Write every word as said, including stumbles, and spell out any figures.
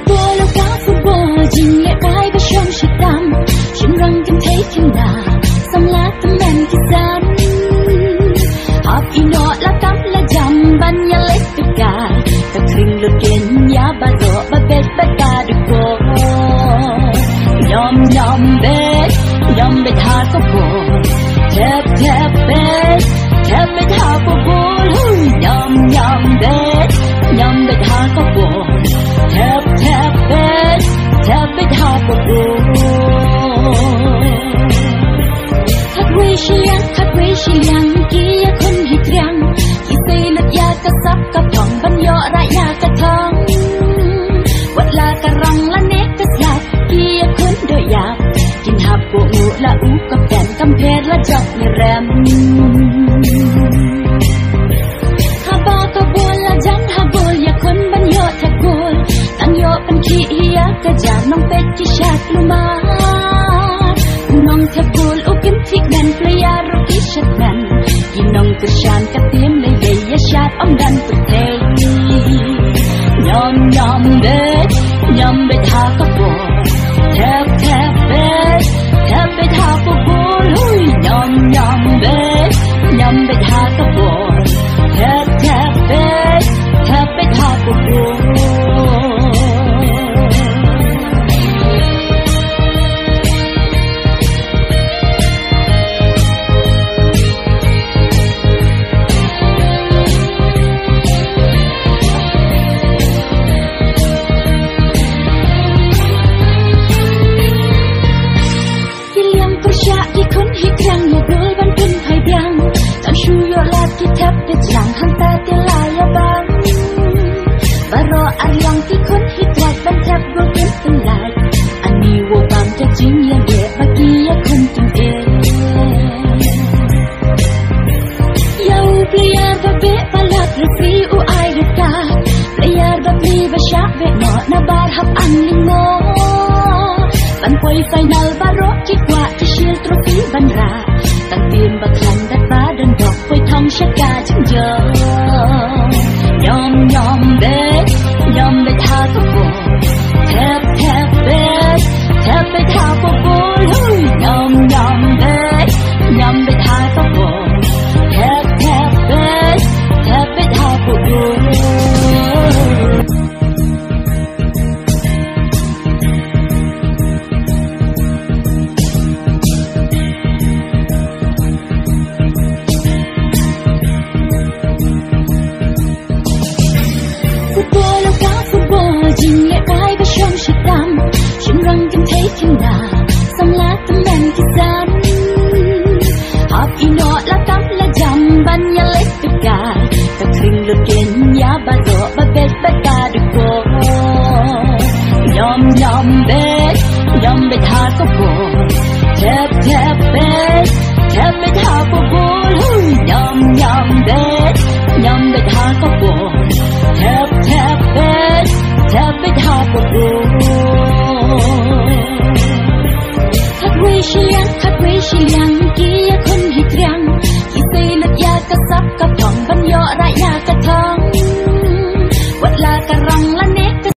Football, ka football, jingleh kai ba shong shitom. Shynrang kynthei khynnah, samla tymmen ki san. Hap ïehnoh la kam la jam ban ïaleh pyrkhat. Ka khring lut keiñ ïa baroh ba beit bad ba dei bor. Ñiom ñiom beit, ñiom beit ha ka bor. Thep thep beit, thep beit ha ka bor. Hui, ñiom ñiom beit, ñiom beit ha ka bor. Thep thep beit, thep beit ha ka bor. Khatwei shiliang, khatwei shiliang, ki ïakhun hi triang. Ki sei lut ïa ka sap ka phong ban ïoh rah ïa ka thong. Wat la ka rong lane ka slap, ki ïakhun doh ïap. Kin hap buh nguh la u kapten, kam pher la jop ngi rem. Haba ka bol la jan ha gol, ïakhun ban ïoh thep gol. Tang ïoh pynkhih hi ïa ka jar, nongpeit ki shad lumar. U nongthep gol u kynthih kmen, player ruh ki shad kmen. Ki nongkyrshan ka tim lei lei ïa shad ym don pyrthei. Ñiom ñiom beit, ñiom beit ha ka bor. Thep thep beit, thep beit ha ka bor. Hui, ñiom ñiom beit, ñiom beit ha ka bor. Thep thep beit, thep beit ha ka bor. Ki liang pyrshah ki khun hi triang, ïa gol ban pynphai biang. Tang shu ïoh lad ki thep te jlang, hangta te la ïa bang. Baroh ar liang ki khun hi triang ban thep gol kin pynlait. Ani wow bam ka jingïaleh ba ki ïakhun kin eh. Ïa u player ba beh palat, referee u ai red card. Player ba plie ba shah beh noh, nabar hap an lyngngoh. Ban poi final baroh ki kwah ki shield trophy ban rah. Tang tim ba khlaiñ bad ba don bok, poi thong sha ka jingjop. Ñiom ñiom beit, ñiom beit ha ka bor. Thep thep beit, thep beit ha ka bor. Hui, ñiom ñiom beit, ñiom beit ha ka bor. Thep thep beit, thep beit ha ka bor. Football, oh ka football, jingleh kai ba shong shitom. Shynrang kynthei khynnah, samla tymmen ki san. Hap ïehnoh la kam la jam ban ïaleh pyrkhat. Ka khring lut keiñ ïa baroh ba beit bad ba dei bor. Ñiom ñiom beit, ñiom beit ha ka bor. Thep thep beit, thep beit ha ka bor. Hui, ñiom ñiom beit, ñiom beit ha ka bor. Thep thep beit, thep beit ha ka bor. Khatwei shiliang, khatwei shiliang.